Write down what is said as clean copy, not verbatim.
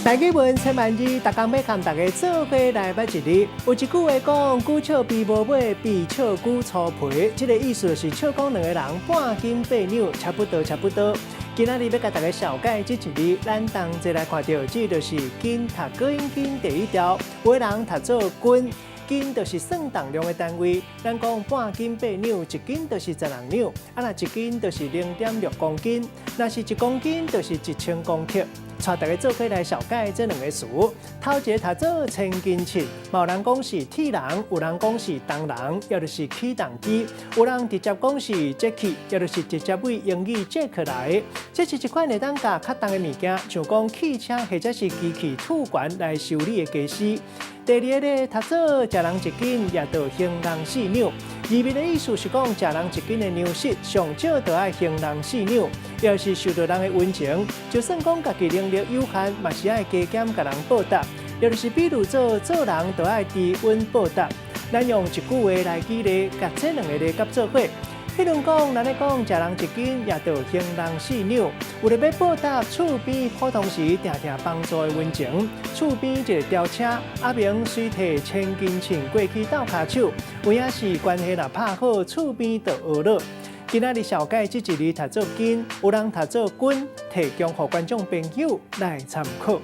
台語文千萬字，逐工欲共大家做伙來捌一字。有一句話講，久笑鱉無尾，鱉笑久粗皮。這个意思就是笑講兩個人半斤八兩，差不多差不多。今仔日欲共大家紹介這一字，咱同齊來看著，這就是斤讀國音經第一條，有的人讀做斤，斤就是算重量的單位。咱講半斤八兩，一斤就是16兩，啊若一斤就是0.6公斤，若是1公斤就是1000公克。帶大家做伙來紹介這兩个詞，頭一个讀做千斤秤，嘛有人講是鐵籠，有人講是銅籠，抑就是起重機，有人直接講是這氣，抑就是直接對英語 jack 來。這是一款會當共較重的物件，像講汽車或者是機器吐懸來修理的家私。第二个咧，讀做食人一斤，也著還人四兩。字面的意思是講，食人一斤的糧食，上少著愛還人四兩。要是受著人的溫情，就算講家己能力有限，嘛是愛加減共人報答。也就是比如做做人，著愛知恩報答。咱用一句話來舉例，共這兩个字佮做伙。彼如講，咱咧講食人一斤，也著還人四兩。為著欲報答厝邊普通時定定幫助的溫情，厝邊一个吊車，阿明隨提千斤秤過去鬥跤手，有影是關係若拍好，厝邊就和樂。今仔日紹介這一字讀做斤，有人讀做斤，提供予觀眾朋友來參考。